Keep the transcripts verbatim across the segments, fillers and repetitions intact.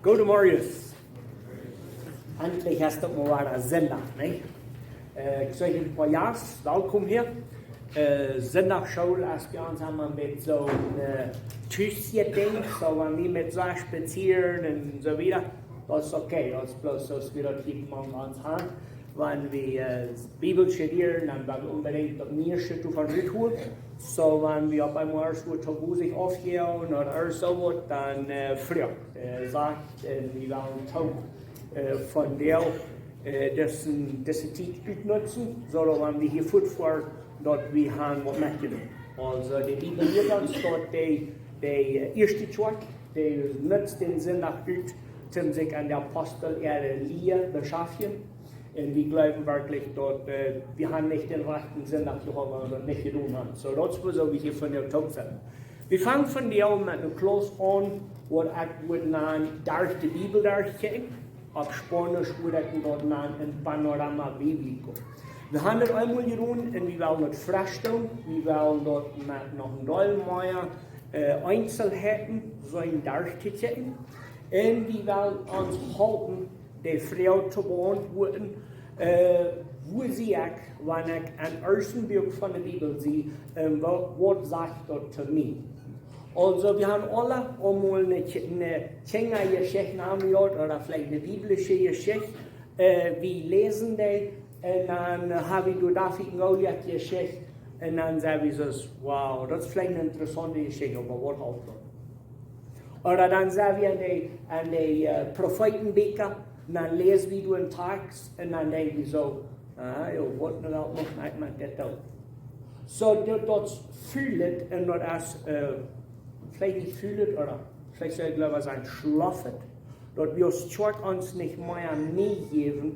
Goodemorjes. Endlich es daut mol wada Sindach, nich? Äh, ekj saj junt mol, jo, welkom hia. Äh, Sindachschool es bie ons emma met soon, äh, Tusje-Dinkj, soo wan wie met soo spazieren un soo wieda. Daut es okay, daut es bloos soo aus wie daut hia mank ons han. Wan wie, äh, Bibel studieren, dan well wie onbedinjt daut mieeschte doavon rutholen. Soo wan wie opp eemol woat to Hus aufjäwen ooda irjent soo waut, dan, äh, froag, äh, sajcht, äh, wie wellen uk, äh, vondoag, äh, dise, dise Tiet utnutzen, soo daut wan wie hia fuat foaren, daut wie han waut metjenomen. Aulsoo, de Bibel lieet ons daut de, de, äh, ieeschte Kjoakj, dee nutzt dän Sindach ut, om sikj aun de Apostel äare Lia to beschaftjen. Un wie jleewen werkjlich daut, äh, wie han nich dän rajchten Sindach jehaut, wan wie daut nich jedonen han. Soo, daut es wuarom wie hia vondoag toop sent. Wie fangen vondoag met eene Klauss aun, waut ekj wudd nanen Derch de Bibel derchkjikjen. Opp Spaunisch wudd ekj daut nanen Un Panorama Bíblico. Wie han daut eemol jedonen un wie wellen daut fresch doonen. Wie wellen daut met noch een deel mea, äh, Eenselheiten soo derchkjikjen. Un wie wellen ons halpen, de Froag to beauntwuaden, äh, wua sie ekj, wan ekj aum ieeschten Buak von de Bibel sie, un wa-, waut sajcht daut to mie? Aulsoo, wie han aule eemol eene Kj-, eene Kjinjajeschicht aunjehiat, ooda veleicht eene biblische Jeschicht. Äh, wie läsen dee, un dan, äh, ha wie doa David un Goliat Jeschicht, un dan saj wie soo: "Wow, daut es veleicht eene interessaunte Jeschicht, oba waut halpt daut?" Ooda dan sent wie aun de, aun de, äh, Profeetenbieekja, un dan läs wie doa een Takjst, un dan denkj wie soo: "Ah, jo, waut nu wel noch met, met dit doonen?" Soo, daut, daut felt, un daut es, äh, veleicht nich felt, ooda veleicht saul ekj leewa sajen, schlofet, daut wie ons Kjoakj ons nich mea Meaj jäwen,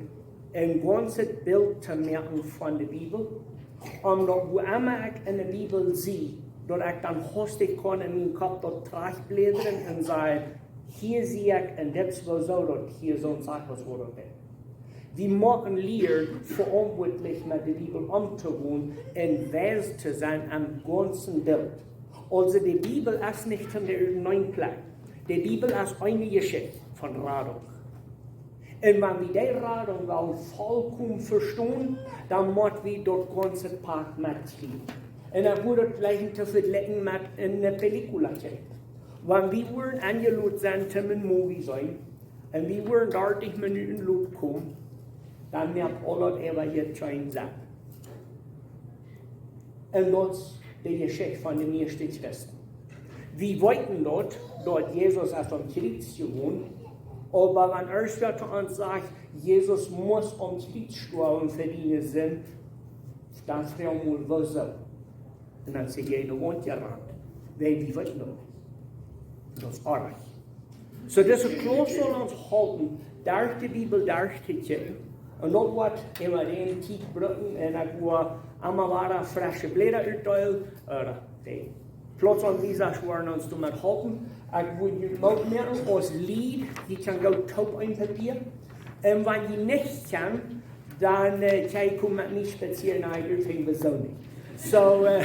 een gaunzet Bilt to moaken von de Bibel, om daut, wua emma ekj enne Bibel sie, daut ekj dan haustich kaun en mienen Kopp daut trigjbläden un sajen: "Hia sie ekj un dit es wuarom daut hia soo sajcht, aus waut daut es." Wie motten lieren, veauntwuatlich met de Bibel omtogonen un wies to sennen aum gaunzen Bilt. Aulsoo, de Bibel es nich von de irjent een Plakj. De Bibel es eene Jeschicht von Radunk. Un wan wie dee Radunk wellen volkomen vestonen, dan mott wie daut gaunze Pak metkjrieen. Un dan woat daut jlikj to vejlikjen met eene Película kjikjen. Wan wie wudden enjelot sennen to een Movie seenen, un wie wudden dartich Minuten lot komen, dan moakt aul daut äwa hia kjeen Senn. Un daut es de Jeschicht von de mieeschte Christen. Wie weeten daut, daut Jesus es aum Kjriez jegonen, oba wan irjentwäa to ons sajcht, Jesus must aum Kjriez stoawen fa diene Sind, dan froag wie mol, wuarom? Un dan sent see jäajen de Waunt jerant. Wiels wie weeten daut nich. Daut es oajch. Soo, dise Klauss saul ons halpen, derch de Bibel derchtogonen. Un daut woat emma eene Tiet brucken un ekj woa emma wada fresche Bläda utdeelen. Äh, de Plautsaunwiesa woaren ons doamet halpen. Ekj wudd junt uk moaken, aus Lied, jie kjennen goot toop een Papia. Un wan jie nich kjennen, dan, äh, kjenn jie komen met mie spazieren, dan ha jie irjentwäa besonnen. Soo, äh,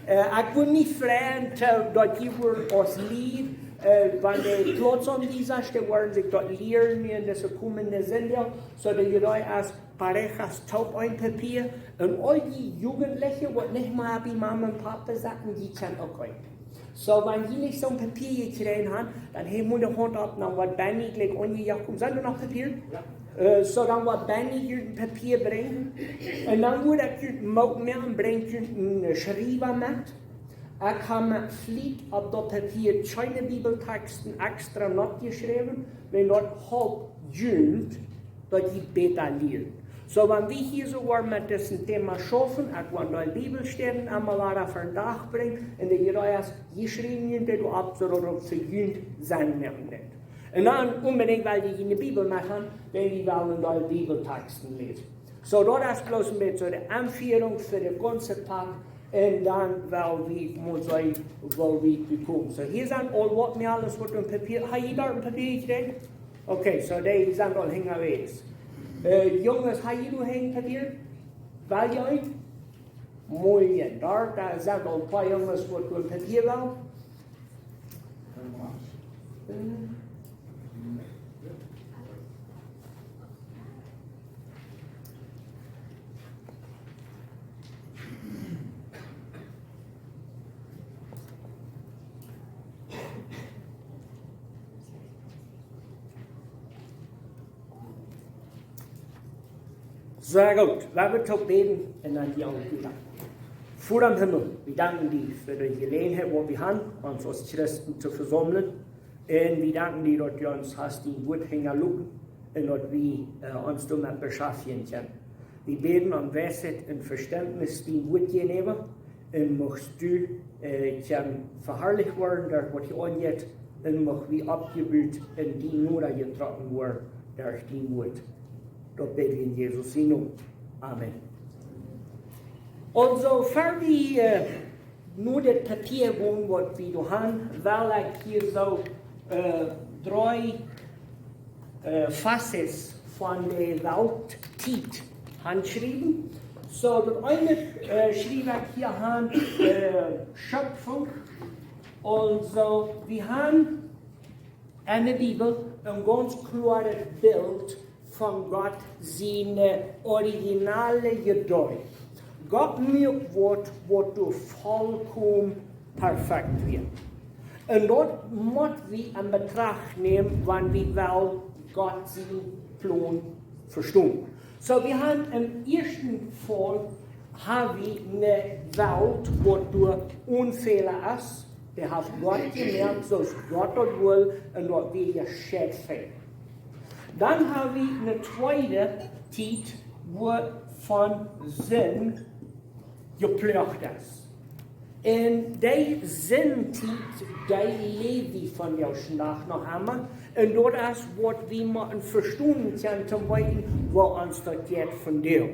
äh, ekj wudd mie freien, äh, daut jie wudden aus Lied, äh, wan de Plautsaunwiesa, dee woaren sikj daut lieren nu en dise komende Sindach, soo daut jie doa aus parejas toop een Papia, un aul dee Jugendliche, waut nich mea bie Mama un Papa setten, dee kjennen uk een. Soo, wan jie nich soon Papia jekjräajen han, dan heeft mol de Haunt opp, dan woat Benny jlikj aunjejoagen. Sent doa noch Papia? Jo. Äh, soo, dan woat Benny junt een Papia brinjen. Un dan wudd ekj junt moaken, brinjt junt een, äh, Schriewa met. Ekj hab met Fliet opp daut Papia kjeene Bibeltakjsten extra nopjeschräwen, wiels daut halpt junt, daut jie bäta lieren. Soo, wan wie hia soo woaren met dit Thema schaufen, ekj woa de Bibelstäden emma wada fa dän Dach brinjen, un de Idee es, jie schriewen junt dit opp, soo daut daut fa junt Senn moaken deit. Un dan onbedinjt well jie de Bibel met han, wan wie wellen de Bibeltakjsten läsen. Soo, daut es bloos een bät soo de Aunfierunk fa de gaunze Pak, un dan well wie mol seenen, woo wiet wie komen. Soo, hia sent aul waut mea aules waut een Papia, ha jie doa een Papia jekjräajen? Okay, soo dee sent aul hinjawäajes. Äh, Junges, ha jie doa een Papia? Well jie? Moin, doa, doa sent aul een poa Junges waut een Papia wellen. Sea goot, wie woaren toop bäden un dan die aul goot. Voda em Himmel, wie danken die fa de Jeläajenheit, waut wie haben, ons aus Christen to vesaumlen. Un wie danken die, daut du ons hast dien Wuat hinjaloten un daut wie, äh, ons doamet beschaftjen kjennen. Wie bäden om Weisheit un Vestentnis dien Wuat jäajenäwa. Un muchst du, äh, kjennen veharlicht woaren derch waut hia aunjeit, un mucht wie oppjebut un dien Noda jetrocken woaren derch dien Wuat. Daut bäd wie en Jesus sien Nomen. Amen. Aulsoo, ver wie, äh, no daut Papia gonen, waut wie doa haben, well ekj hia soo, äh, dree, äh, Fases von de Welt Tiet hanschriewen. Soo, daut eene, äh, schriew ekj hia aun, äh, Schöpfung. Aulsoo, wie haben en de Bibel een gaunz kloaret Bilt von Gott sien, äh, originale Jedanken. Gott muak waut, waut doa volkomen perfekt wia. Un daut mott wie en Betracht nämen, wan wie wellen Gott sien Plon vestonen. Soo, wie haben em ieeschten Faul, haben wie eene Welt, waut doa onen Fäla es. Dee haft Gott jemoakt, soo aus Gott daut well, un daut wia jescheet fein. Dan haben wie eene tweede Tiet, wua von Sind jeploagt es. Un dee Sindtiet, dee läw wie vondoag dän Dach noch emma. Un daut es waut wie motten vestonen kjennen, toom weeten, woo ons daut jeit vondoag.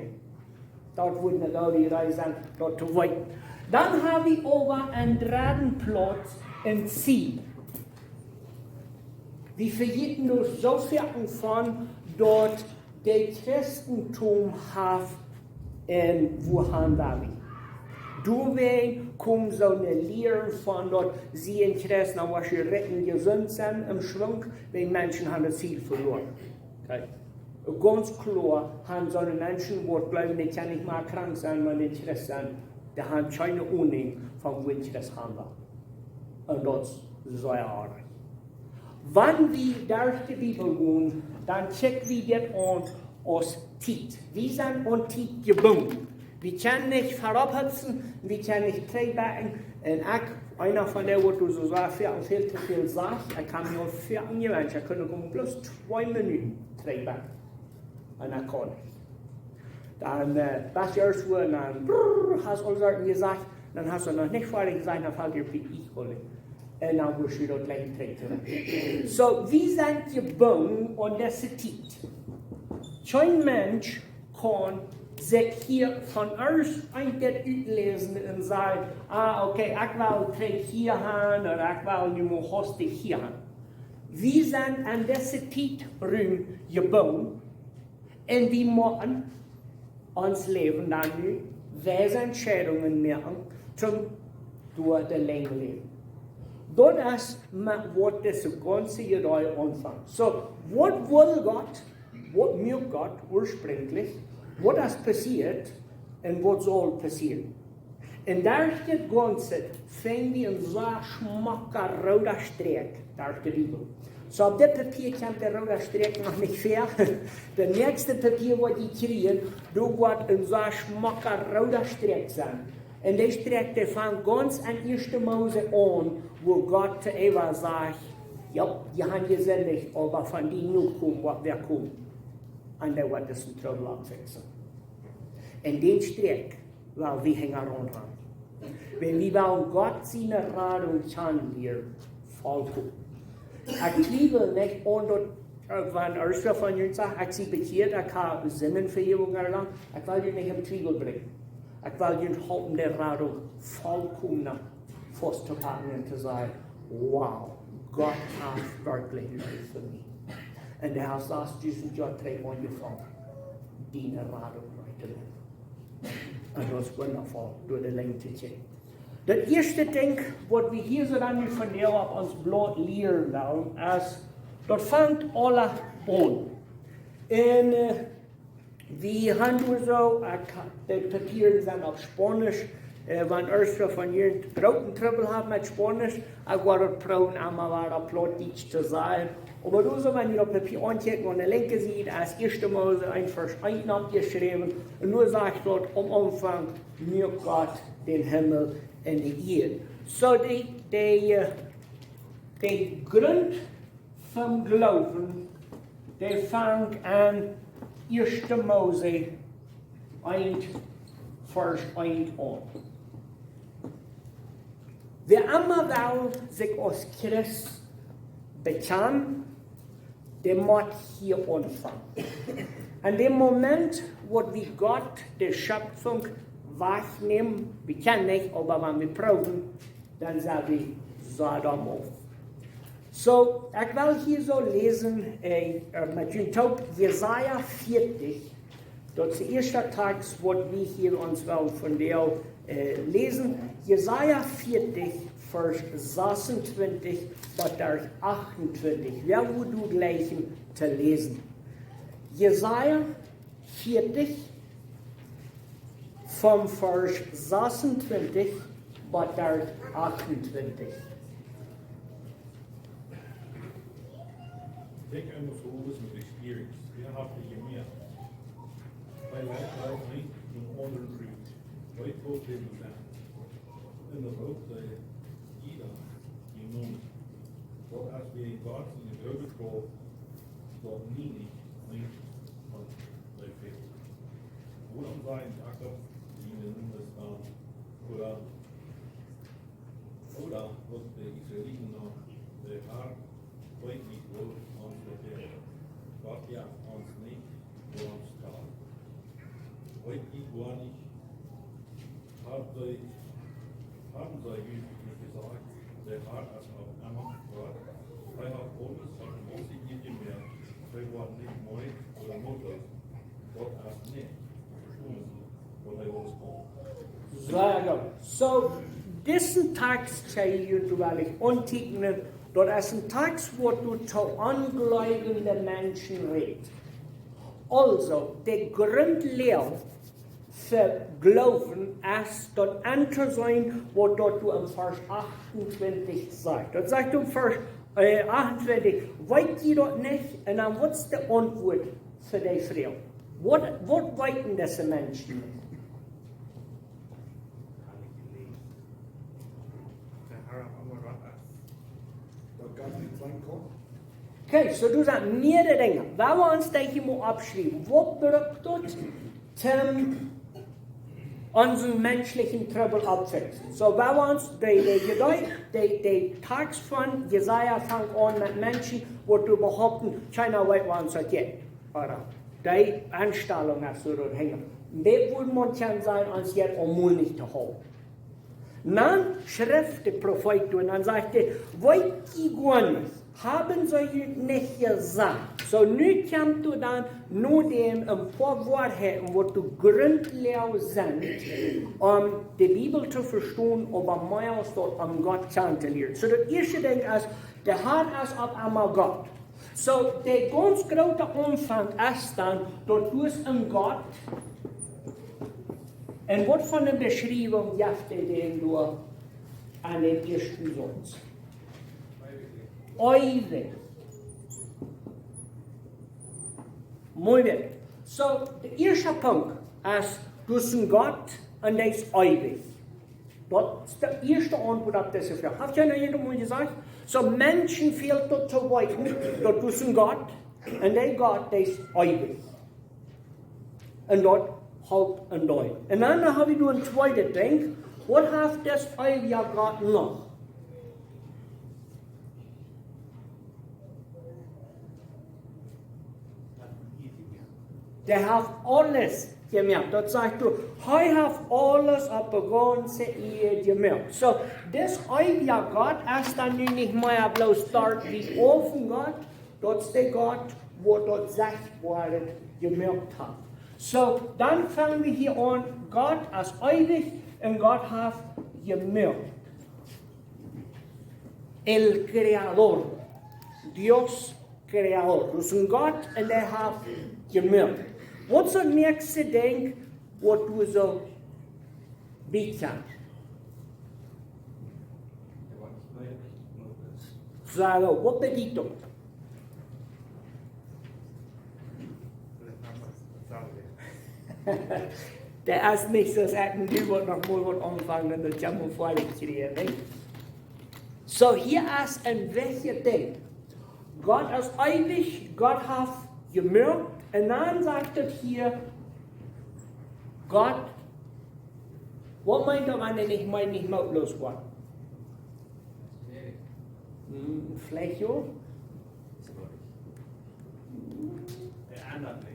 Daut woat eene goode Idee sennen, daut to weeten. Dan haben wie oba aum dredden Plauz een Ziel. Wie vejäten doa soo väl von, daut daut Christentum haft een Wuat aun daut. Doawäajen kjemt soone Lia von daut, see een Christ, dan woascht du rikj un jesunt sennen, em Schwunk, wiels Menschen haben daut Ziel veloaren. Okay. Gaunz kloa haben soone Menschen, waut jleewen, dee kjennen nich mea krank sennen, wan dee Christ sent, dee haben kjeene Ahnung von woo een Christ haundelt. Un daut es sea oajch. Wan wie derch de Bibel gonen, dan check wie dit aun aus Tiet. Wie sent aun Tiet jebungen. Wie kjennen nich verop hupsen, wie kjennen nich trigjbakjen. Un ekj, eena von dee, waut doa soo sea väl un väl to väl sajcht, ekj kaun mie aul väl aunjewenden, ekj kunn bloos twee Minuten trigjbakjen. Un dan kaun ekj. Dan, äh, best du ieescht wua, dan, brrr, hast aul Sachen jesajcht, dan hast du noch nich foadich jesajcht, dan felt die opp, ekj woa nich. Un dan woascht du daut jlikj trigjtrakjen. Soo, wie sent jebungen aun dise Tiet. Kjeen Mensch kaun sikj hia von ieescht eent utläsen un sajen, ah, okay, ekj well trigj hia gonen, ooda ekj well nu mau hastich hia gonen. Wie sent aun dise Tiet rom jebungen, un wie motten ons Läwen dan nu, wiese Entscheidungen moaken, toom derch de Läwen läwen. Daut es mau waut dise gaunze Idee aunfangt. Soo, waut well Gott, waut muak Gott uasprinjlich, waut es passieet un waut saul passieren? Un derch dit gaunze finj wie een sea schmocka rooda Sträakj derch de Bibel. Soo, opp dit Papia kjemt de rooda Sträakj noch nich väa. De näakjste Papia, waut jie kjrieen, doa woat een sea schmocka rooda Sträakj sennen. Un dee Sträakj, dee fangt gaunz aun ieeschte Mose aun, wua Gott to Eva sajcht: "Jo, jie haben jesindicht, oba von dien Nokomen woat wäa komen, un dee woat disen Trubbel auffikjen." Un dän Sträakj well wie hinjaraun gonen. Wan wie wellen Gott siene Radunk kjanen lieren, volkomen. Ekj twiewel nich aun daut, äh, wan eena von junt sajcht: "Ekj sie bekjieet, ekj hab Sindenvejäwunk erlangt." Ekj well junt nich em Twiewel brinjen. Ekj well junt halpen de Radunk volkomen faust to packen un to sajen: "Wow, Gott haft werkjlich Leew fa mie. Un hee haft sastdusent Joa trigj aunjefongen, diene Radunk neu to moaken." Un daut es wundaboa, derch de Läwen to kjikjen. Daut ieeschte Dinkj, waut wie hia soo dan nu vondoag opp ons Blaut lieren wellen, es, daut fangt aul aun. Un, äh, wie haben nu soo, äh, ekj ha-, de Papieren sent opp Spaunisch. Äh, wan eena von junt grooten Trubbel haft met Spaunisch, ekj woa daut proowen emol wada opp Plautdietsch to sajen, Oba doa soo, wan jie daut Papia aunkjikjen, aun de linkje Sied es Ieeschte Mose eent Varsch eent aufjeschräwen. Un doa sajcht daut, aum Aunfank muak Gott dän Himmel un de Ieed. Soo dee, dee, äh, de Grunt vom Gloowen, dee fangt aun Ieeschte Mose eent Varsch eent aun. Wäa emma well sikj aus Christ bekjanen, dee mott hia aunfangen. Aun däm Moment, wua wie Gott de Schöpfung wajchnämen, wie kjennen nich, oba wan wie proowen, dan sent wie Sodom auf. Soo, ekj well hia soo läsen, äh, äh, met junt toop Jesaja vieetich. Daut es de ieeschte Takst, waut wie hia ons wellen vondoag, äh, läsen. Jesaja vieetich, Varsch sasuntwintich bat derch achtuntwintich. Wäa wudd doa jlikjen to läsen? Jesaja vieetich, von Varsch sasuntwintich bat derch achtuntwintich. Denkj aun de Frues met de Spirits, dee haft dee jemeat. Hee leit doa nich en aundren Rut, weet woo väl wie sent. Un dan roopt hee jieda jemaunt. Daut es wäa Gott siene groote Krauft, daut nie nich meent von de Fäl. Wuarom sajen Jakob siene Junges dan, ooda, ooda waut de Israeliten noch, de Herr weet nich, woo ons daut jeit. Gott jeft ons nich, woo ons jeit. Weet jie goanich, haben see, haben see junt nich jesajcht, de Herr es noch emma Gott? Hee haft aules opp de Moos jemoakt, hee woat nich meed ooda mootloos. Daut es nich, vestonen see, waut hee aules kaun. Sea goot. Soo, disen Takst, see jie, doa well ekj auntiekjnen, daut es een Takst, waut doa to onjleewende Menschen rät. Aulsoo, de Grundlea fa Gloowen es daut auntoseenen, waut daut doa em Varsch achtuntwintich sajcht. Daut sajcht em Varsch, äh, achtuntwintich, weet jie daut nich? Un dan, waut es de Auntwuat fa dee Froag? Waut, waut weeten dise Menschen nich? Daut Gott nich sennen kaun. Okay, soo doa sent mearere Dinja. Wan wie ons dee hia mol oppschriewen, waut brukt daut, om onsen menschlichen Trubbel opptofixen? Soo, wan wie ons dee, dee, dee, dee, dee Takst von Jesaja fangt aun met Menschen, waut doa behaupten, kjeena weet, woo ons daut jeit. Ooda dee Enstalunk es soo doa hinja. Dit wudd maun kjennen sajen, ons jeit aul mol nich to hoolen. Dan schrift de Profeet doa un dan sajcht hee: Weet jie goanich, haben see junt nich jesajcht? Soo, nu kjemt doa dan no däm een poa Woarheiten, waut doa Grundlea sent, om de Bibel to vestonen, oba mea aus daut om Gott kjanen to lieren. Soo, daut ieeschte Dinkj es, de Herr es opp emma Gott. Soo, de gaunz groote Aunfank es dan, daut doa es een Gott. Un waut fa eene Beschriewunk jeft hee dan doa aun dän ieeschten Sauz? Eewich. Mooi wea. Soo, de ieeschte Punkt es, doa es een Gott un dee es eewich. Daut es de ieeschte Auntwuat opp dise Froag. Haft jie nu jieda mol jesajcht? Soo, Menschen fält daut to weeten, daut doa es een Gott, un dee Gott, dee es eewich. Un daut halpt een Deel. Un dan hab wie nu een tweedet Dinkj. Waut haft dis eewja Gott noch? Dee haft aules jemoakt. Daut sajcht doa, hee haft aules opp de gaunze Ieed jemoakt. Soo, dis eewja Gott es dan nu nich mea bloos doa bie oben Gott, daut es de Gott, waut daut sichtboare jemoakt haft. Soo, dan fang wie hia aun, Gott es eewich un Gott haft jemoakt. El Creador, Dios Creador. Daut es een Gott un dee haft jemoakt. Waut es daut näakjste Dinkj, waut doa soo bie kjemt? Soo, waut bediet daut? Daut es nich soo aus ekj un du woat noch mol waut aunfangen un daut jemol foadich kjrieen, nich? Soo, hia es een wichtjet Dinkj. Gott es eewich, Gott haft jemoakt, un dan sajcht et hia, Gott, waut meent daut, wan hee nich meent, nich mootloos woat? Hm, veleicht jo. Hee endat nich.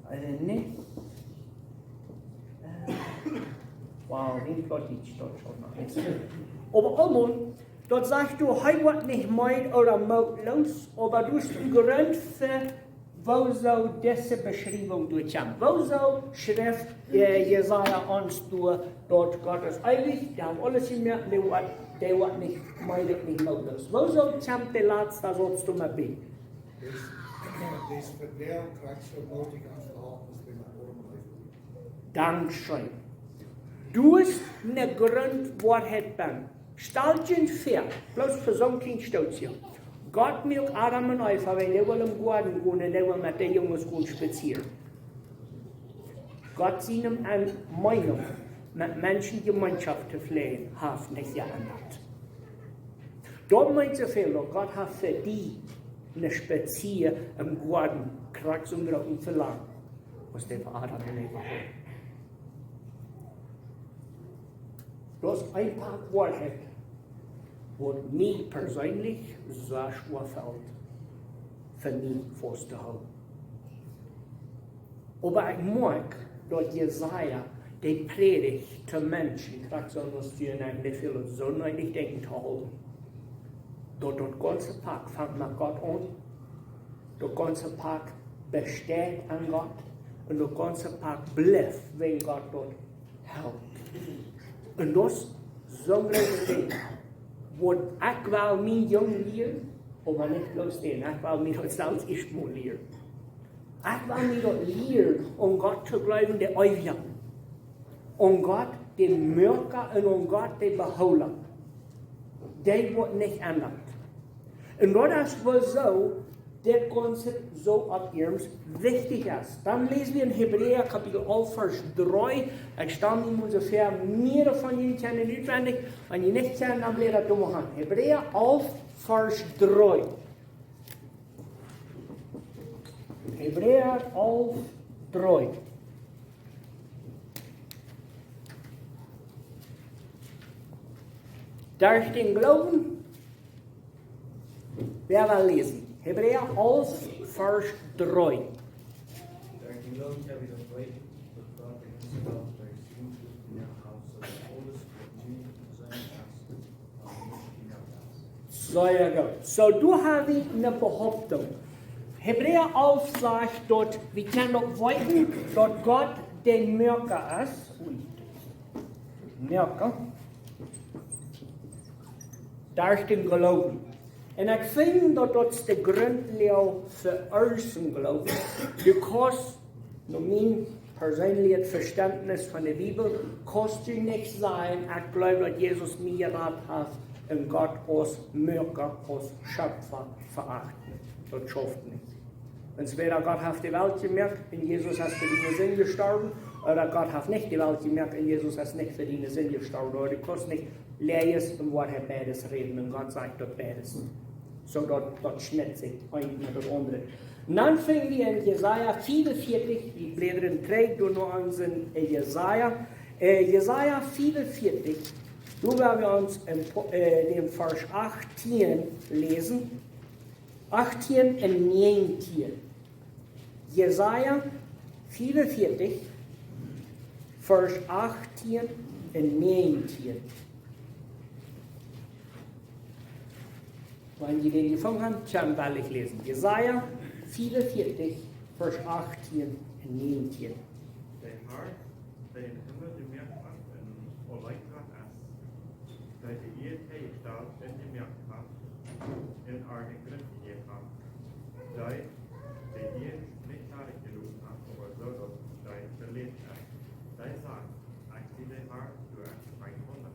Äh, nä. Äh, wow, wien Plautdietsch daut schon noch es. Oba emol, daut sajcht doa, hee woat nich meed ooda mootloos, oba doa es een Grunt fa, woo soo dise Beschriewunk doa kjemt. Woo soo schrift, äh, Jesaja ons doa, daut Gott es eewich, dee haft aules jemoakt, dee woat, dee woat nich meed, nich mootloos. Woo soo kjemt de latste Sauz doa bie? Dis, dis Vebäa krakjt soo mootich aus de Hoffnung aus bie mien Oaren leeft. Dankscheen. Doa es ne Gruntwoarheit bie. Stalt junt väa, bloos fa soon kjlien Stootje. Gott muak Adam un Eva, wan dee wullen em Goaden gonen un dee wullen met de Junges gonen spazieren. Gott siene Meenunk, met Menschen Jemeenschoft to fläajen, haft nich jeendat. Daut meent soo väl, daut Gott haft fa die een Spazia em Goaden, krakjt soo een grootet Velangen aus dee fa Adam un Eva haud. Daut es een Poat Woarheit, waut mie perseenlich sea schwoa felt, fa mie faust to hoolen. Oba ekj moakj daut Jesaja, dee prädicht to Menschen, krakjt soo aus wie en de Filosofie nich denkjen to hoolen. Daut, daut gaunze Poat fangt met Gott aun. Daut gaunze Poat besteit aun Gott. Un daut gaunze Poat blift, wan Gott daut helt. Un daut es soon grootet Dinkj. Waut ekj well mien Jung lieren, oba nich bloos dän, ekj well mie daut selfst ieescht mol lieren. Ekj well mie daut lieren, om Gott to jleewen, dee Eewja. Om Gott, dee Moaka, un om Gott, dee Behoola. Dee woat nich endat. Un daut es wuarom dit Konzept soo opp iernst wichtich es. Dan läs wie en Hebräa Kapitel alf, Varsch dree. Ekj stal mie mol soo väa, mea von junt kjennen daut utwendich. Wan jie nich kjennen, dan bläd daut doa mol aun. Hebräa alf, Varsch dree. Hebräa alf, dree. Derch dän Gloowen, wäa well läsen? Hebräa alf, Varsch dree. Derch dän Gloowen kjenn wie daut weeten, daut Gott de gaunze Welt derch sienen Sän jemoakt haft, soo daut aules, waut nu en sennen Jeist es, Sea goot. Soo, doa ha wie ne Behauptunk. Hebräa alf sajcht daut, wie kjennen daut weeten, daut Gott de Moaka es. Ui. Moaka. Derch dän Gloowen. Un ekj finj daut daut es de Grundlage fa onsen Gloowen. Because no mien perseenlichet Vestentnis von de Bibel, kaust du nich sajen, ekj gleew daut Jesus mie jerat haft, un Gott aus Moaka, aus Schepfa veachten. Daut schauft nich. Entwäda Gott haft de Welt jemoakt un Jesus es fa diene Sind jestorwen, ooda Gott haft nich de Welt jemoakt un Jesus es nich fa diene Sind jestorwen. Ooda du kaust nich Läajes un Woarheit beides räden un Gott sajcht daut beides. Soo daut, daut schnitt sikj eent met daut aundre. Un dan finj wie en Jesaja fiefunvieetich, wie bläden trigj doa no onsen, äh, Jesaja. Äh, Jesaja fiefunvieetich, doa woa wie ons en, äh, dän Varsch achtieen läsen. Achtieen un näajentieen. Jesaja fiefunvieetich, Varsch achtieen un näajentieen. Wan jie dän jefungen haben, kjenn wie läsen. Jesaja fiefunvieetich, Varsch achtieen un näajentieen. De Har, dee dän Himmel jemoakt haft un auleen Gott es, dee de Ieed hajestalt un jemoakt haft, un äa dän Grunt jejäft haft, dee de Ieed nich nadich jeloten haft, oba soo daut dee veleicht es. Dee sajcht: Ekj sie de Har, doa es kjeen aundra.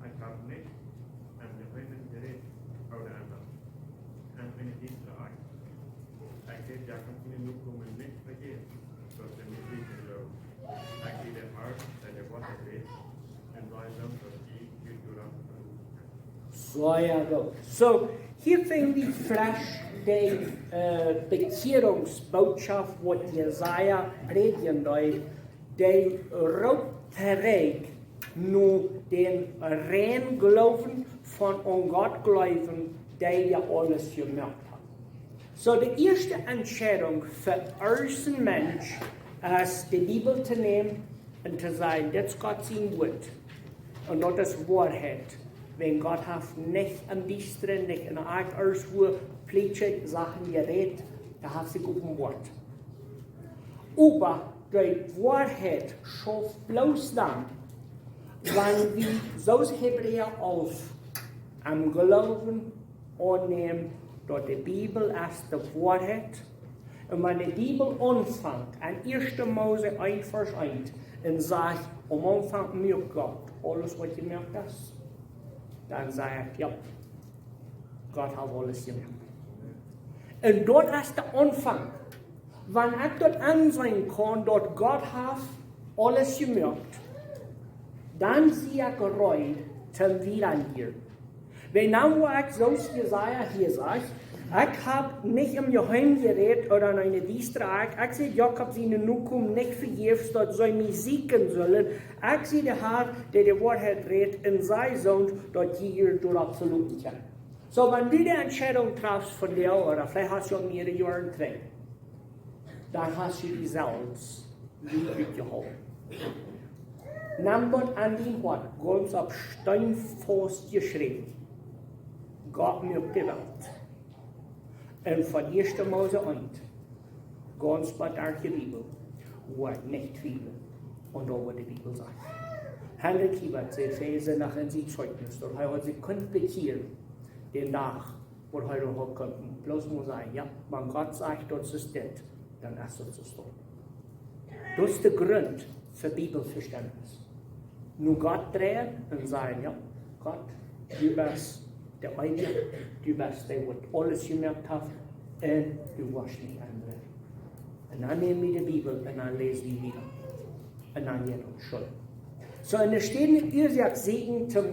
Ekj hab nich em Jeheemen jerädt ooda en de, en eene diestre Akt. Ekj deed je Komen nich vejäfs, daut see mie sieekjen doonen. Ekj sie de Har, dee de Woarheit rät, un saj dan, daut jie junt doaraun veloten kjennen. Sea goot. So, hia finj wie fresch de äh, Bekjierungsbootschoft, waut Jesaja prädjen deed, dee roopt trigj no dän reinen Gloowen von een Gott jleewen, dee je aules jemoakt haft. So, de ieeschte Entscheidunk fa een Mensch es, de Bibel to nämen un to sajen: "Dit es Gott sien Wort. Un daut es Woarheit." Wan Gott haft nich em Diestren, nich en Akj, ea wua plietsche Sachen jerät, dee haft sikj openboat. Oba de Woarheit schauft bloos dan, wan wie, soo aus Hebräa alf, em Gloowen aunnämen, daut de Bibel es de Woarheit. Un wan de Bibel aunfangt, en ieeschte Mose eent Varsch eent, un sajcht: "Aum Aunfank muak Gott aules, waut jemoakt es", dan saj ekj: "Jo, Gott haft aules jemoakt." Un daut es de Aunfank. Wan ekj daut enseenen kaun, daut Gott haft aules jemoakt, dan sie ekj reed toom wieda lieren. Wan dan, wua ekj, soo aus Jesaja hia sajcht, ekj hab nich em Jeheemen jerät ooda en eene diestre Akj, ekj sie Jakob siene Nokomen nich vejäfs, daut see mie sieekjen sullen. Ekj sie de Har, dee de Woarheit rät, un saj soont, daut jie junt doaraun veloten kjennen. So, wan du de Entscheidunk trafst von die, ooda veleicht hast du aul mearere Joaren trigj, dan hast du die selfst nich utjehoolen. Nemm daut aun dien Hoat, gaunz opp Steen faust jeschräwen. Gott muak de Welt. Un von ieeschte Mose eent, gaunz bat de Bibel, woa ekj nich twiewlen aun daut, waut de Bibel sajcht. Henry Kiebat säd, hee säd noch en sien Zeichnis, daut hee haud sikj kunt bekjieren, dän Dach, wua hee doa haud kunt bloos mau sajen: "Jo, wan Gott sajcht, daut es dit, dan es daut soo." Daut es de Grunt fa Bibelvestentnis. No Gott dreien un sajen: "Jo, Gott, du best de Eewje, du best dee, waut aules jemoakt haft, un du woascht nich endren." Un dan näm wie de Bibel un dan läs wie wieda. Un dan jeit daut scheen. So, un doa steit nich irjent sikj to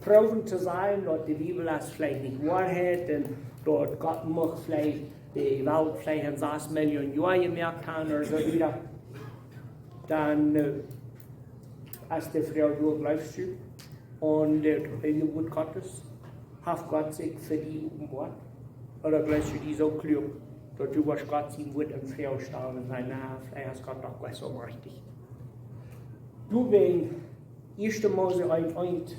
proowen to sajen, daut de Bibel es veleicht nich Woarheit un daut Gott mucht veleicht de Welt veleicht en sas Million Joa jemoakt haben ooda soo wieda. Dan, äh, es de Froag: "Du jleefst du?" Un daut, äh, Wort Gottes, haft Gott sikj fa die openboat? Ooda jleefst du die soo kluak, daut du woascht Gott sien Wort en Froag stalen un sajen: "Na, veleicht es Gott doch nich soo majchtich"? Du, wan ieeschte Mose eent eent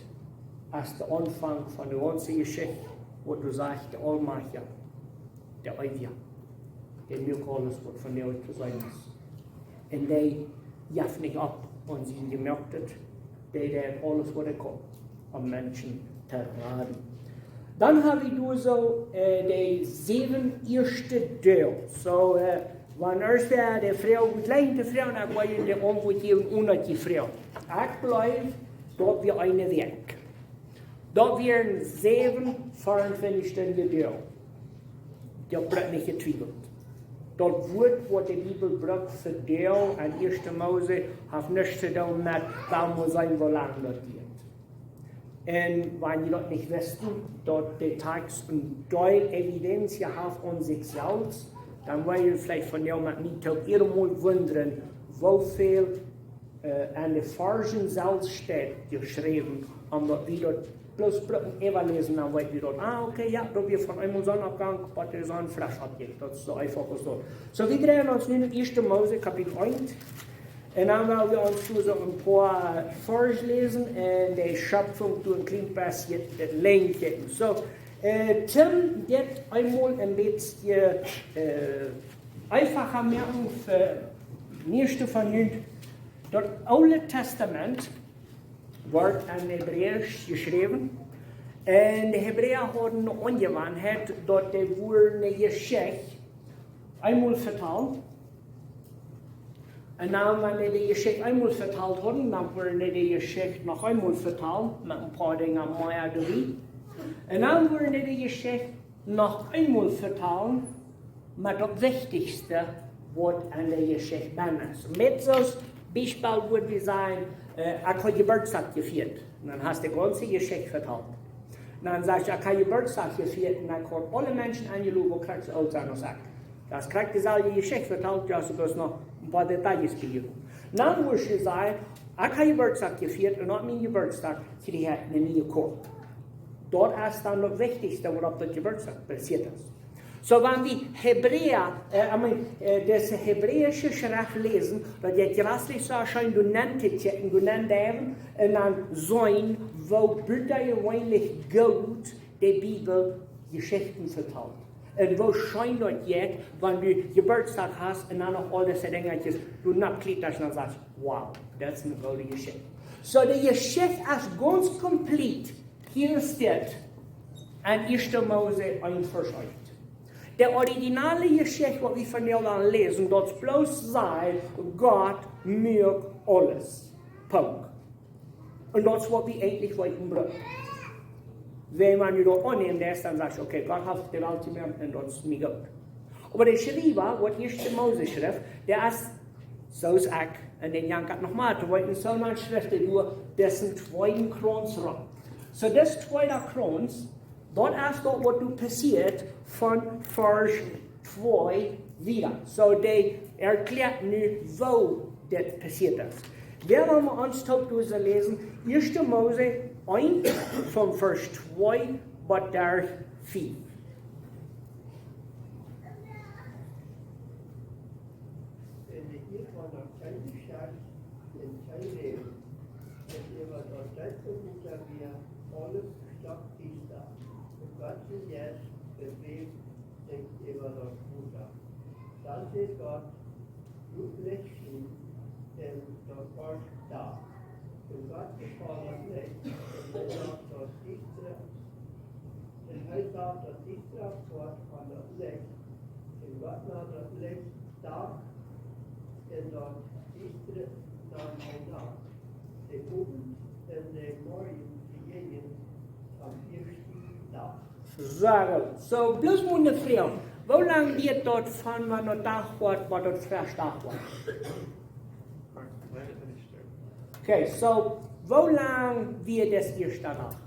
es de Aunfank von de gaunze Jeschicht, wua doa sajcht: "De Aulmajchtja, de Eewja, dee muak aules, waut von die to seenen es." Un dee jeft nich opp aun sien Jemoaktet, dee deit aules, waut hee kaun, om Menschen to raden. Dan hab wie doa soo, äh, de säwen ieeschte Deel. So, äh, wan irjentwäa de Froag woat jlikj to froagen, dan woa ekj de Auntwuat jäwen, onen daut jie froagen. Ekj jleew, daut wia eene Wäakj. Daut wieren säwen veeruntwintich Stund Deel. Daut woat nich jetwiewelt. Daut Wort, waut de Bibel brukt fa Deel en ieeschte Mose, haft nuscht to doonen met, wua mau sennen, woo lang daut diat. Un wan jie daut nich wisten, daut de Takjst een Deel Evidenz haft aun sikj selfst, dan woa jie veleicht vondoag met mie uk irjemol wundren, woo väl, äh, aun de Varschen selfst steit jeschräwen, om daut wie daut bloos brucken äwaläsen, dan weet wie daut: "Ah, okay, jo, daut wia von eemol Sonnenopgang, waut de Sonn fresch oppjinkj." Daut es soo eefach aus daut. So, wie dreien ons nu no ieeschte Mose, Kapitel eent. Un dan well wie ons doa soo een poa Varsch läsen un de Schöpfung doa een kjlien bät lenjd. So, äh, toom dit eemol een bät, äh, eefacha moaken fa de mieeschte von junt. Daut Oole Tastament woat en Hebräisch jeschräwen. Un de Hebräa hauden de Aunjewanheit, daut dee wudden de Jeschicht eemol vetalen. Un dan, wan dee de Jeschicht eemol vetalt hauden, dan wudden dee de Jeschicht noch eemol vetalen, met een poa Dinja mea doabie. Un dan wudden dee de Jeschicht noch eemol vetalen, met daut Wichtichste, waut aun de Jeschicht bennen es. Met soo aus Biespel wudd wie sajen, äh, ekj hab Jeburtsdach jefieet. Un dan hast du de gaunze Jeschicht vetalt. Un dan sajchst du, ekj hab Jeburtsdach jefieet un ekj hab aule Menschen enjelot, waut krakjt soo oolt sent aus ekj. Daut es krakjt deeselwje Jeschicht vetalt, du hast bloos noch een poa Details biejevocht. Dan wurscht du sajen, ekj hab Jeburtsdach jefieet un opp mienen Jeburtsdach kjrieech ekj eene niee Koa. Daut es dan daut Wichtichste, waut opp daut Jeburtsdach passieet es. Soo, wan wie Hebräa, äh, I mean, äh, dise hebräische Schreft läsen, daut jeit jreslich soo scheen doa nenn to kjikjen, doa nenn deiwen un dan seenen, woo butajeweenlich goot de Bibel Jeschichten vetalt. Un woo scheen daut jeit, wan du Jeburtsdach hast un dan noch aul dise Dinja, du nopp kjikjst un dan sajchst, wow, daut es eene goode Jeschicht. Soo, de Jeschicht es gaunz komplett. Hia steit enn Ieeschte Mose eent Varsch eent. De originale Jeschicht, waut wie vondoag aun läsen, daut es bloos sajen, Gott muak aules. Punkt. Un daut es waut wie eejentlich weeten brucken. Wan wie nu daut aunnämen, dan sajchst du, okay, Gott haft de Welt jemoakt un daut es mie goot. Oba de Schriewa, waut Ieeschte Mose schrift, dee es, soo aus ekj, un dän jankat noch mea to weeten, soo aus schrift hee doa, daut es een tweeda Krauns rom. Soo, daut tweeda Krauns, daut es daut, waut doa passieet von Varsch twee wieda. Soo, dee erkjläat nu, woo dit passieet es. Wäa well met ons toop doa läsen, Ieeschte Mose eent von Varsch twee bat doa fiew. En de Tiet wia noch kjeene Schacht un kjeen Räajen. Un äwa daut Deel wia aules stockdiesta. Un Gott sien Jeist bewäajd sikj äwa daut Wota. Dan säd Gott: Lot Licht schienen, un daut wort Dach. Un Gott befaul daut Licht, un hee sach daut Diestre, un hee sach daut Diestre wort von daut Licht. Un Gott nand daut Licht Dach, un daut Diestre nand hee Nacht. De Owent un de Morjen vejinjen aum ieeschten Dach. Soo, soo, bloos mau eene Froag. Woo lang diat daut von wan daut Dach wort, bat daut fresch Dach wort? Okay, soo, woo lang wia daut ieeschte Dach?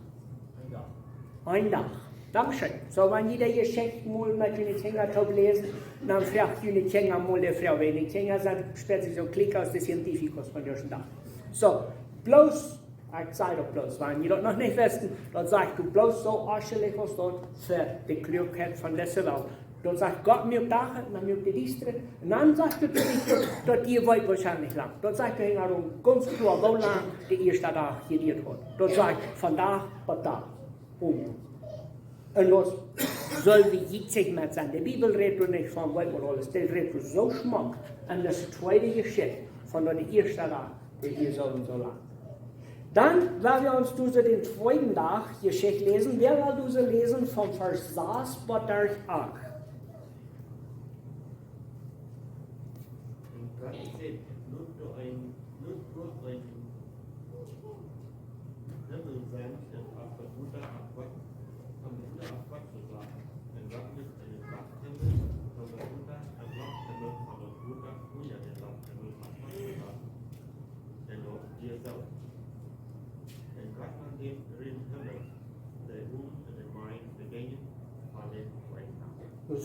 Een Dach. Dankscheen. Soo, wan jie de Jeschicht mol met june Kjinja toop läsen, dan froag june Kjinja mol de Froag, wiels de Kjinja sent, spellen sikj soo krakjt aus de Scientificos von disen Dach. Soo, bloos Ekj saj daut bloos, wan jie daut noch nich wisten, daut sajcht doa bloos soo aschlich aus daut fa de Kluakheit von dise Welt. Daut sajcht Gott muak Dach, un dan muak hee Diestre. Un dan sajcht et doa nich, daut, daut dee weet woarschienlich lang. Daut sajcht doa hinjaraun gaunz kloa, woo lang de ieeschte Dach jeduat haft. Daut sajcht von Dach bat Dach. Punkt. Un daut sull wie jietsich met sennen. De Bibel rät doa nich von, weet waut aules. Dee rät doa soo schmock. Un daut es de tweede Jeschicht von daut de ieeschte Dach, dee hia soo un soo lang. Dan, wan wie ons dise dän tweeden Dach Jeschicht läsen, wäa well dise läsen von Varsch sas bat Varsch acht? Un Gott säd: Lot doa een, lot doa een Himmel sennen, un opp daut Wota opp Gott, un Wota opp Gott to sajen. Un Gott muak eenen Lachhimmel von daut Wota, eenen Lachhimmel von daut Wota unja dän Lachhimmel opp Gott to sajen. Un daut wia soo. Un Gott nand dän dreden Himmel, de Owent un de Morjen vejinjen von dän tweeden Dach.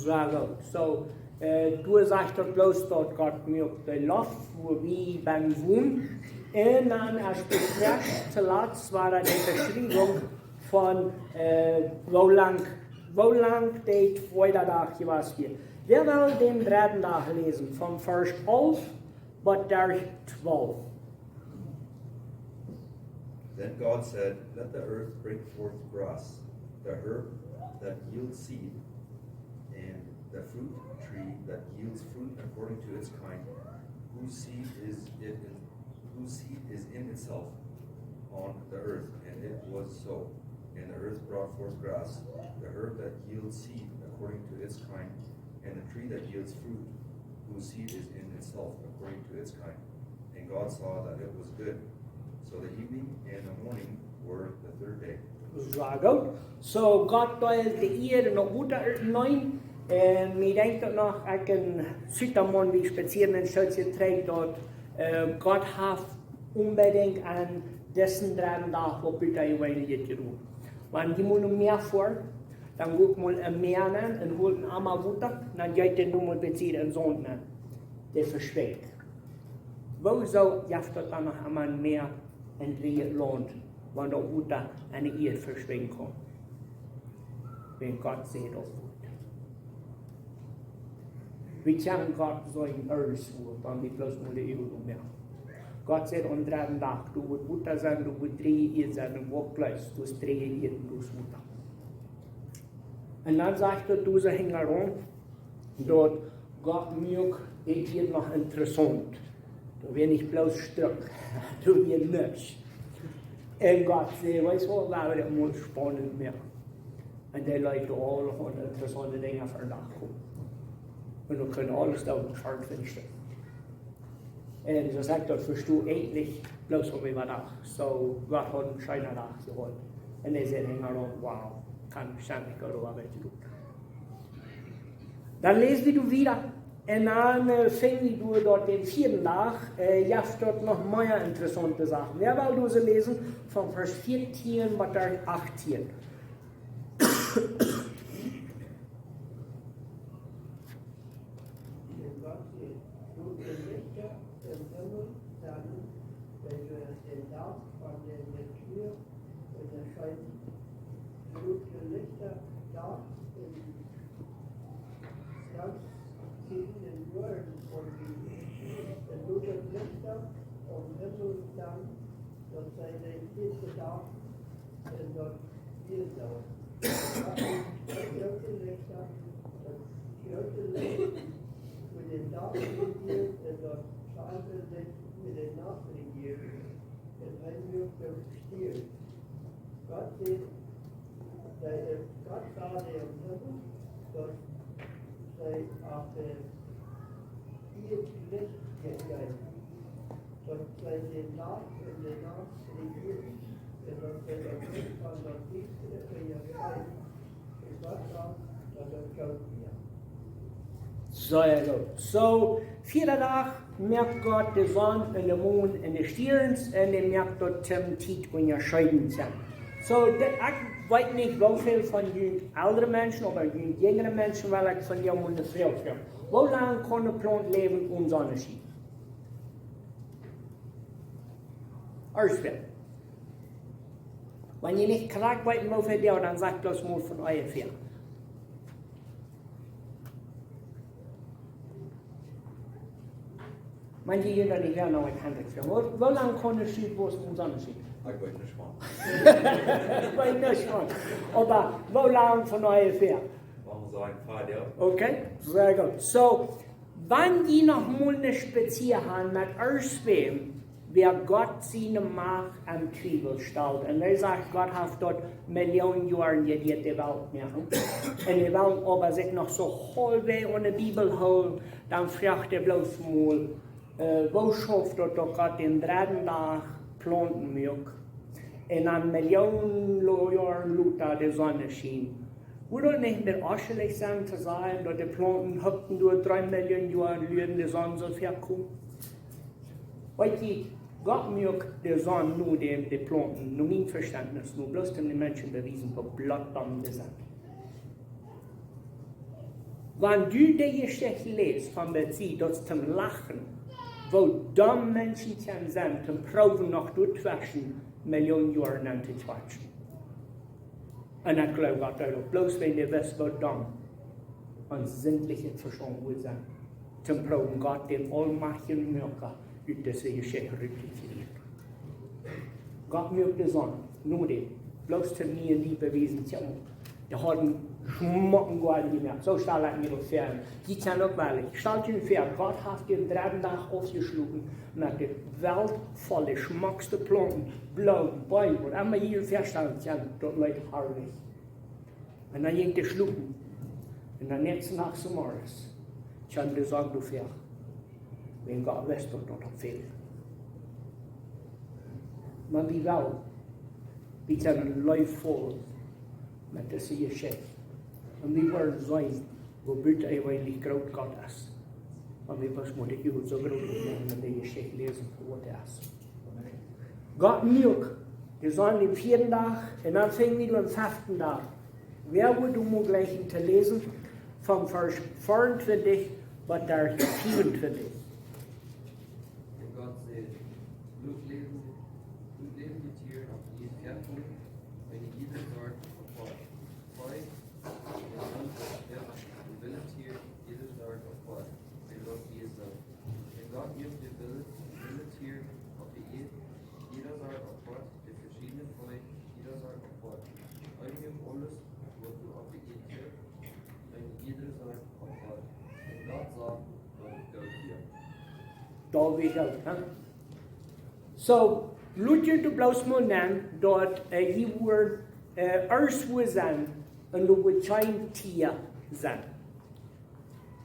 Soo, soo, äh, doa sajcht daut bloos daut Gott muak de Loft, wua wie bennen wonen. Un dan aus de Varsch to latst wia de Beschriewunk von, äh, woo lang, woo lang de tweede Dach jewast wia. Wäa well dän dreden Dach läsen, von Varsch alf bat Varsch twalf? Then God said, let the earth bring forth grass, the herb that yields seed, and the fruit tree that yields fruit according to its kind, whose seed is it in, whose seed is in itself on the earth. And it was so. And the earth brought forth grass, the herb that yields seed according to its kind, and the tree that yields fruit, whose seed is in itself according to its kind. And God saw that it was good. So the evening and the morning were the third day. Sea goot. Soo, Gott deelt de Ieed un daut Wota utenaunda. Un mie denkjt daut noch, ekj en Südamerika, wie spazieren en Schulze trigj, daut, äh, Gott haft onbedinjt aun disen dredden Dach waut butajeweenlichet jedonen. Wan jie mol no Mäa foaren, dan got mol em Mäa nenn un holt een Ama Wota, dan jeit dee nu mol bie Sied em Saunt nenn. Dee veschwinjt. Wuarom jeft daut dan noch emol een Mäa en daut Launt, wan daut Wota en de Ieed veschwinjen kaun? Wan Gott säd daut Wuat. Wie kjennen Gott soo en Ernst woaren, wan wie bloos mol de Uagen oppmoaken. Gott säd aum dredden Dach, doa woat Wota sennen, doa woat dreeje Ieed sennen, un waut jlikjst, doa es dreeje Ieed un doa es Wota. Un dan sajcht daut, doa soo hinjaraun, daut Gott muak de Ieed noch interessaunt. Doa wia nich bloos Strunk, doa wia nuscht. Un Gott säd: "Weetst waut, lot wie daut mol spaunent moaken." Un dee leet aule interessante Dinja ver dän Dach komen. Un wie kjennen aules doa schwoa finjen. Un soo sajcht daut, vestonen eejentlich bloos opp eenen Dach. Soo, Gott haud een scheenen Dach jehaut. Un hee säd hinjaraun: "Wow, kaun scheinlich goot oba een bät goot." Dan läs wie doa wieda. Un dan, äh, finj wie doa daut dän vieeden Dach, äh, jeft daut noch mea interessante Sachen. Wie wellen doa läsen von Varsch vieetieen bat achttieen. Denn Gott säd: "Lot de Lichta em Himmel sennen, daut see dän Dach von de Natua unjascheeden. Lot de Lichta Dach un Sun, Tieden un Joaren aunwiesen. Un lot de Lichta aum Himmel sennen, daut see de Ieed bedachen." Un daut wia soo. Daut groote Licht, daut groote Licht fa dän Dach rejieed, un daut kjleinere Licht fa de Nacht rejieed, un hee muak de Stierns. Gott säd, dee, Gott sach dee em Himmel, daut see opp de Ieed Licht jeewen, daut see dän Dach un de Nacht rejieeden, un daut see daut Licht von daut Diestre unjascheeden. Un Gott sach, daut daut goot wia. Sea goot. Soo, vieeden Dach moakt Gott de Sonn un de Mon un de Stierns un hee moakt daut toom Tiet unjascheeden sennen. Soo, de, ekj weet nich woo väl von junt eldre Menschen, oba junt jinjre Menschen, well ekj von junt eene Froag froagen. Woo lang kaun de Plaunt läwen one Sonneschien? Ieescht. Wan jie nich krakjt weeten, woo väl Doag, dan sajcht bloos mol von onjefäa. Wan jie hia dan nich wellen, dan kaun ekj daut froagen. Woo, woo lang kaun de Schiet wausen one Sonneschien? Ekj weet nich, Maun. Ekj weet nich, Maun. Oba woo lang von onjefäa? Wuarom saj ekj fief Doag? Okay, sea goot. Soo, wan jie noch mol een Spazierunk han met ieescht wäm, wäa Gott siene Macht aun Twiewel stalt. Un hee sajcht, Gott haft daut Millionen Joaren jelieet de Welt moaken. Un dee Welt oba sikj noch soo haulfwäajes aun de Bibel hoolen, dan froagt hee bloos mol, äh, woo schauft daut, daut Gott dän dredden Dach Plaunten muak? Un dan Millionen lo-, Joaren lota de Sonneschien. Wudd daut nich mea oaschlich sennen to sajen, daut de Plaunten hopten doa dree Millionen Joaren luden de Sonn soo väakomen? Weet jie, Gott muak de Sonn no däm de Plaunten, no mien Vestentnis, no bloos toom de Menschen bewiesen, woo blott domm dee sent. Wan du de Jeschicht läst von daut see, daut es toom lachen, woo domm Menschen kjennen sennen, toom proowen noch doatweschen Millionen Joaren aun to kjwatschen. Un ekj gleew, Gott deed daut bloos, wiels hee wist, woo domm un sindlich et fa am wudd sennen, toom proowen Gott, dän aulmajchtjen Moaka, ut dise Jeschicht rut to kjrieen. Gott muak de Sonn, no däm, bloos toom mie un die bewiesen, kjikj mol, dee haud een schmocken Goaden jemoakt, soo stal ekj mie daut väa. Jie kjennen uk wellen. Stalt junt väa, Gott haft dän dredden Dach aufjeschloten met de Welt voll de schmockste Plaunten, Bloomen, Beem, waut emma jie väastalen kjennen, daut leet harlich. Un dan jinkj dee schlopen. Un dän näakjsten Dach zemorjes kjeem de Sonn doa väa. Wiels Gott wist daut, daut daut fäld. Oba wie wellen, wie sent leefvoll met dise Jeschicht. Un wie wellen seenen, Woo butajeweenlich groot Gott es. Oba wie mott ekj hia soo groot moaken, wan wie de Jeschicht läsen, fa waut et es. Gott muak de Sonn dän vieeden Dach un dan finj wie dän feften Dach. Wäa wudd mie jlikjen to läsen, von Varsch veeauntwintich bat doa vieauntwintich. Un Gott säd: Lot läwendje, lot läwendje Tieren opp de Ieed väakomen, eene jiede Sort opp Hoat. Fee, un Rund, un Pieed, un wille Tieren, jiede Sort opp Hoat, un lot Ieed sennen. Un Gott muak de wille, wille Tieren opp de Ieed, jiede Sort opp Hoat, de veschiedne Fee, jiede Sort opp Hoat. Hee muak aules, waut doa opp de Ieed kjrieecht, eene jiede Sort opp Hoat. Un Gott sach, daut et goot wia. Daut wia goot, hè? Soo, lot junt doa bloos mol nenn, daut, äh, hia woat, äh, aules woa sennen, un doa woat kjeen Tia sennen.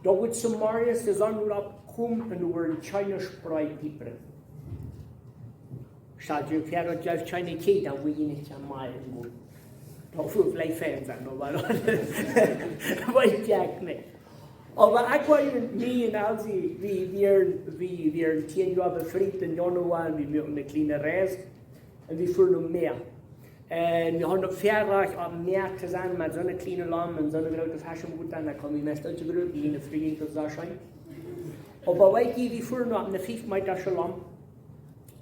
Daut woat zemorjes de Sonn woat oppkomen un doa woat kjeene Spree piepren. Stal junt väa, daut jeft kjeene Kjäakj, dan woa jie nich kjennen meilen gonen. Daut wudd veleicht fein sennen, oba daut weet ekj nich. Oba ekj weet, mie un Elsie, wie, wie, wie, wie tieen Joa befriet em Januoa, un wie muaken eene kjliene Reis. Un wie fuaren no Mäa. Un wie hauden daut Väarajcht, opp Mäa to sennen met soone kjliene Lomp un soone groote Fesch em Boot. Un dan kaum wie meist uk soo groot, wie eene Fru to sennen. Oba weet jie, wie fuaren opp eene fief Meeta Lomp.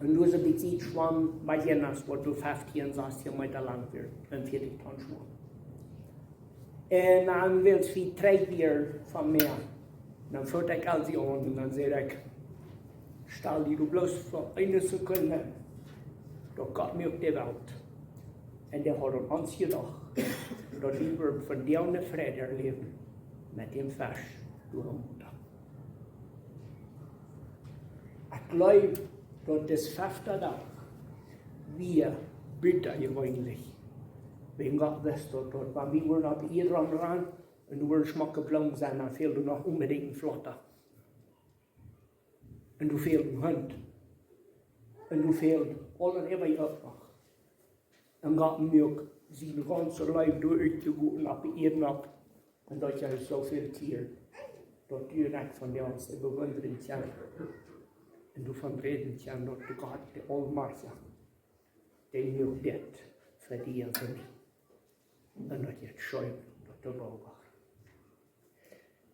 Un doa es een bät Schwamm bie Jonas, waut doa feftieen, sastieen Meeta lang wia. Un vieetich Ton schwoa. Un dan wullen wie trigj wieren von Mäa. Dan funk ekj Elsie aun un dan säd ekj: Stal die doa bloos fa eene Sekunde, daut Gott muak de Welt. Un dee haud aun ons jedocht, daut wie wudden vondoag eenen Fräd erläwen met dän Fesch doa em Wota. Ekj jleew, daut dis fefta Dach wia butajeweenlich. Wäajen Gott wist daut, daut wan wie wudden opp de Ieed romrannen un doa wudden schmocke Bloomen sennen, dan fäld doa noch onbedinjt een Flotta. Un doa fäld een Hunt. Un doa fäld aules äwa uk noch. Un Gott muak siene gaunze Leew doa utjegoten opp de Ieed nopp. Un daut jeft soo väl Tieren, daut du un ekj vondoag ons bewundren kjennen. Un doavon räden kjennen, daut de Gott, de Aulmajchtje, dee muak dit fa die un fa mie. Un daut jeft scheen, daut doa wia.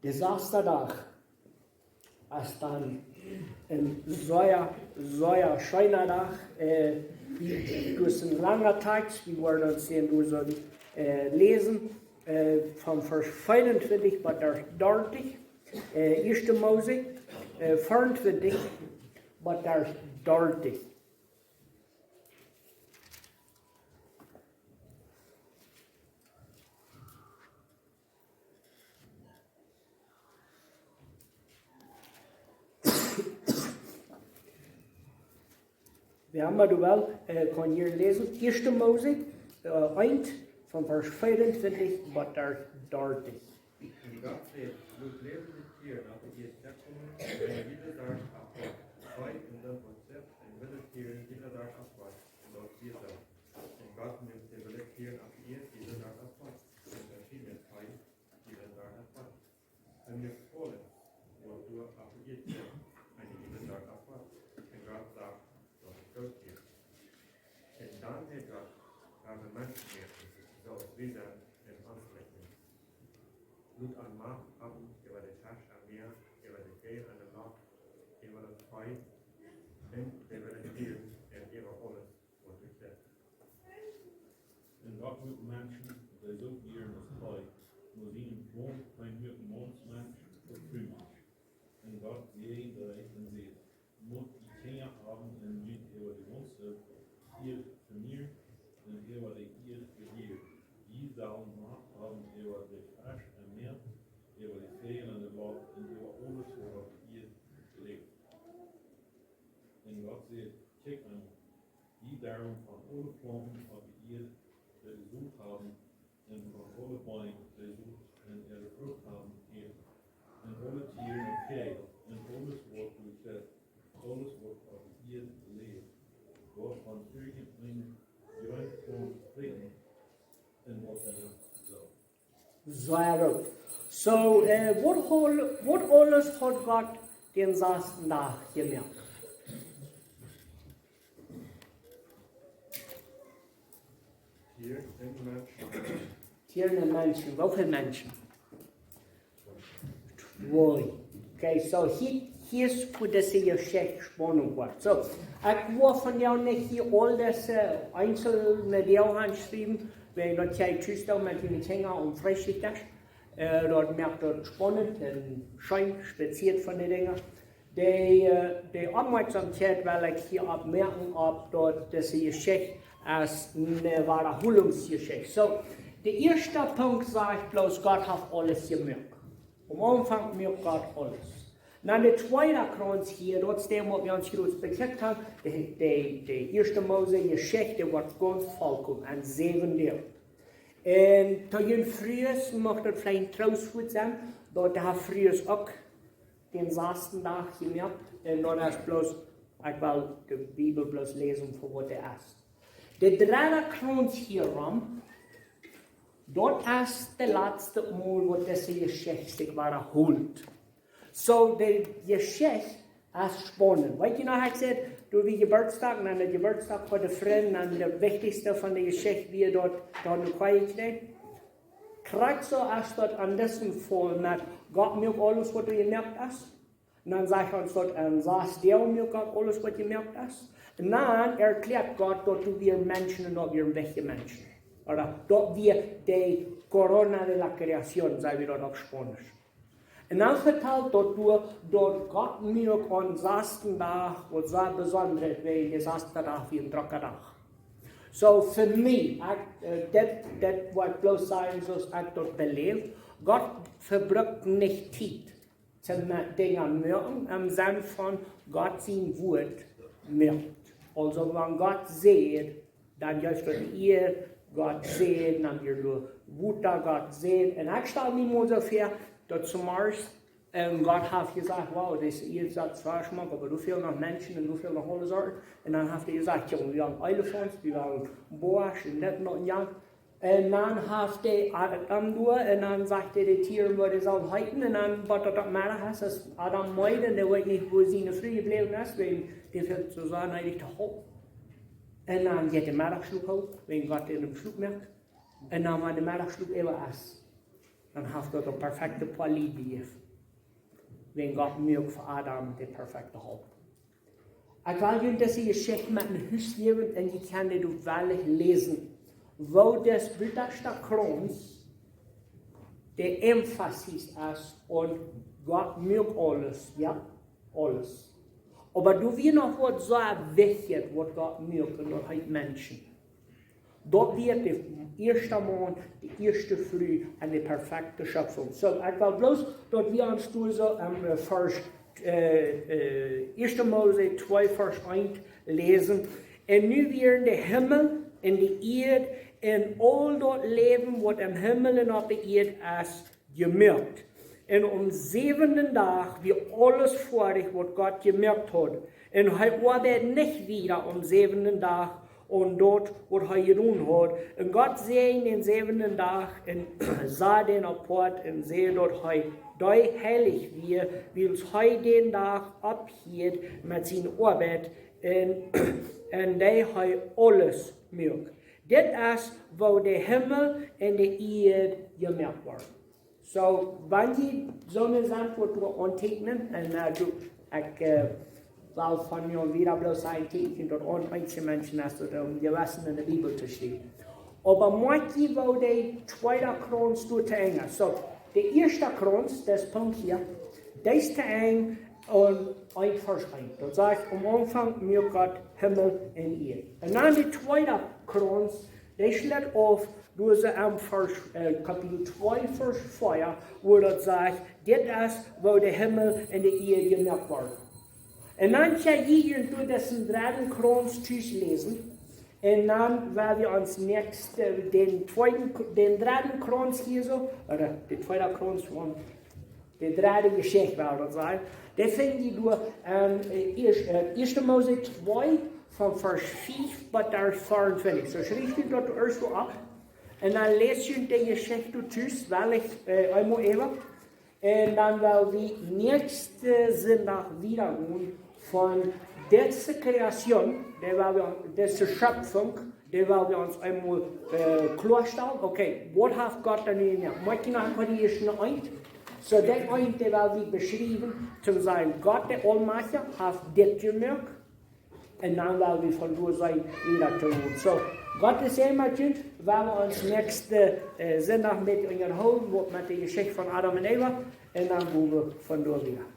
De sasta Dach es dan een sea, sea scheena Dach. Äh, wie, daut es een langa Tekst. Wie woaren ons dän doa soo, äh, läsen, äh, von Varsch veeauntwintich bat doa dartich. Äh, ieeschte Mose, äh, veeauntwintich bat doa dartich. Wäa emma doa well, äh, kaun hia läsen. Ieeschte Mose, äh, eent, von Varsch veeauntwintich bat doa dartich. Un Gott säd: Lot läwendje Tieren opp de Ieed väakomen, eene jiede Sort opp Hoat. Fee un Rund un Pieed, un wille Tieren, jiede Sort opp Hoat. Un daut wia soo. Un Gott muak de wille Tieren opp de Ieed, jiede Sort opp Hoat, un veschiedne Fee, jiede Sort opp Hoat. Hee muak aules, waut doa opp de Ieed kjrieecht, eene jiede Sort opp Hoat. Un Gott sach, daut et goot wia. Un dan säd Gott: Lot ons Menschen moaken, soo aus wie sent, en ons Jlikjnis. Lot an Macht haben äwa de Fesch aum Mäa, äwa de Väajel en de Loft, äwa daut Fee, un äwa de Tieren, un äwa aules, waut doa kjrieecht. Un Gott muak Menschen, dee soo wieren aus hee, no sienen Plon. Hee muak Maun Mensch un Fru Mensch. Un Gott säajend dee un säd: Mott jie Kjinja haben un junt äwa de gaunze Ieed vemieeren un äwa de Ieed rejieren. Jie sellen Macht haben äwa de Fesch em Mäa, äwa de Väajel en de Loft un äwa aules, waut opp de Ieed läft. Un Gott säd: Kjikj emol, jie derwen von aule Plaunten opp de Ieed de Sot haben, un von aule Beem de Sot un äare Frucht haben, äten. Un aule Tieren un Väajel, un aules, waut doa kjrieecht, aules, waut opp de Ieed läft, woat von irjenteenen Jreenplaunt kjrieen, un waut doa soo. Sea goot. So, äh, waut, hol- waut aules haud Gott dän sasten Dach jemoakt? Tieren un Menschen. Tieren un Menschen. Woo väl Menschen? Twee. Okay, so hia, hia es, wua dise Jeschicht spannend woat. So, ekj woa vondoag nich hia aul dise eenzelne Dinja aunschriewen, wiels daut jie tus dan met june Kjinja om Freeschicht es. Äh, daut moakt daut spannend un scheen, spezieet von de Dinja. De, äh, de Oppmoakjsomkjeit well ekj hia oppmoaken, opp daut dise Jeschicht es eene Wadaholungsjeschicht. So, de ieeschte Punkt sajcht bloos, Gott haft aules jemoakt. Aum Aunfank muak Gott aules. Dan de tweede Krauns hia, daut es dee, waut wie ons jrods bekjikjt haben, de, de, de ieeschte Mose Jeschicht, dee woat gaunz volkomen enn säwen Deel. Un to june Frues mucht daut veleicht een Troostwuat sennen, daut de Frues uk dän sasten Dach jemoakt, un daut es bloos, ekj well de Bibel bloos läsen fa waut dee es. De dredde Krauns hia rom, daut es daut latste Mol, waut dise Jeschicht sikj wadaholt. So, de Jeschicht es spannend. Weet jie noch, ekj säd, doa wia Jeburtsdach, un aun de Jeburtsdach fa de Frind, un daut wichtichste von de Jeschicht wia daut, daut de Koa kjrieech. Krakjt soo es daut aun disen Faul met Gott muak aules, waut doa jemoakt es. Un dan sajcht ons daut, enn sas Doag muak Gott aules, waut jemoakt es. Un dan erkjläat Gott daut doa wieren Menschen un daut wieren wajchje Menschen. Ooda daut wia de corona de la creación, saj wie daut opp Spaunisch. Un dan vetalt daut doa, daut Gott muak aum sasten Dach waut sea besondret, wiels de saste Dach wia een drocka Dach. So, fa mie, ekj, äh, dit, dit woa ekj bloos sajen, soo aus ekj daut beläw. Gott vebrukt nich Tiet to met Dinja moaken, em Senn von Gott sien Wuat moakt. Aulsoo, wan Gott säd, dan jeef daut de Ieed, Gott säd, dan wia doa Wota, Gott säd. Un ekj stal mie mau soo väa, daut zemorjes, un Gott haft jesajcht, wow, dise Ieed es sea schmock, oba doa fält noch Menschen un doa fält noch aule Sorten. Un dan haft hee jesajcht, jo, wie wellen Elefants, wie wellen Boasch un dit un daut un jant. Un dan haft hee Adam doa, un dan sajcht hee, de Tieren, woo dee sellen heeten, un dan, waut daut opp Meddach es, es Adam meed, un dee weet nich, woo siene Fru jebläwen es, wiels dee fält soo sea needich to Help. Un dan jeit de Meddachschlop hooch, wiels Gott dän em Schlop moakt. Un dan, wan de Meddachschlop äwa es, dan haft daut daut perfekte Poa Lied jejäft. Wiels Gott muak fa Adam de perfekte Help. Ekj well junt dise Jeschicht met no Hus jäwen un jie kjennen dee uk wellich läsen. Woo daut butaste Krauns, de Emphasis es, un Gott muak aules, jo, aules. Oba doa wia noch waut sea wichtjet, waut Gott muak, un daut heet Menschen. Daut wia de ieeschte Maun, de ieeschte Fru enn de perfekte Schöpfung. So, ekj well bloos daut wie ons doa soo aun, äh, Varsch, äh, äh, ieeschte Mose twee, Varsch eent läsen. Un nu wieren de Himmel un de Ieed un aul daut Läwen, waut em Himmel un opp de Ieed es, jemoakt. Un aum säwenden Dach wia aules foadich, waut Gott jemoakt haud. Un hee oabeid nich wieda aum säwenden Dach aun daut, waut hee jedonen haud. Un Gott säajend dän säwenden Dach un sach dän apoat un säd, daut hee, dee heilich wia, wiels hee dän Dach opphieed met siene Oabeit un, un dee hee aules muak. Dit es, woo de Himmel un de Ieed jemoakt worden. So, wan jie soone Sach wellen aunteekjnen, un, äh, du, ekj, äh, well von mie wieda bloos een Teekjen daut aun eenje Menschen es daut em Jewessen enne Bibel to schriewen. Oba moakj jie woo de tweede Krauns doa to Enj es. So, de ieeschte Krauns, daut Punkt hia, dee es to Enj un een Varsch eent. Daut sajcht, aum Aunfank muak Gott Himmel un Ieed. Un dan de tweede Krauns, dee schlut auf, doa es em Varsch, äh, Kapitel twee, Varsch vea, woo daut sajcht, dit es, woo de Himmel un de Ieed jemoakt worden. Un dan kjenn jie doa disen dredden Krauns tus läsen. Un dan woa wie ons next, äh, dän tweeden, dän dredden Krauns hia soo, ooda de tweede Krauns von de dredde Jeschicht, woa wie daut sajen. Dee finj jie doa, ähm, äh, ieescht, äh, ieeschte Mose twee von Varsch fief bat Varsch veeauntwintich. So schrift jie daut ieescht soo opp. Un dan läs junt de Jeschicht tus, well ekj eemol äwa. Un dan well wie näakjsten Sindach wieda gonen von dise Kreation, dee well wie, dise Schöpfunk, dee well wie ons eemol kloastalen. Okay, waut haft Gott doa nu jemoakt? Moakt jie noch een poa Dinja eent? Soo, dit eent, dee well wie beschriewen, to sajen, Gott, de Aulmajchtja, haft dit jemoakt. Un dan well wie von doa seenen, wieda to gonen. Soo, Gott es emma goot, well wie ons näakjsten Sindach met unjahoolen, waut met de Jeschicht von Adam un Eva, un dan gonen wie von doa wieda.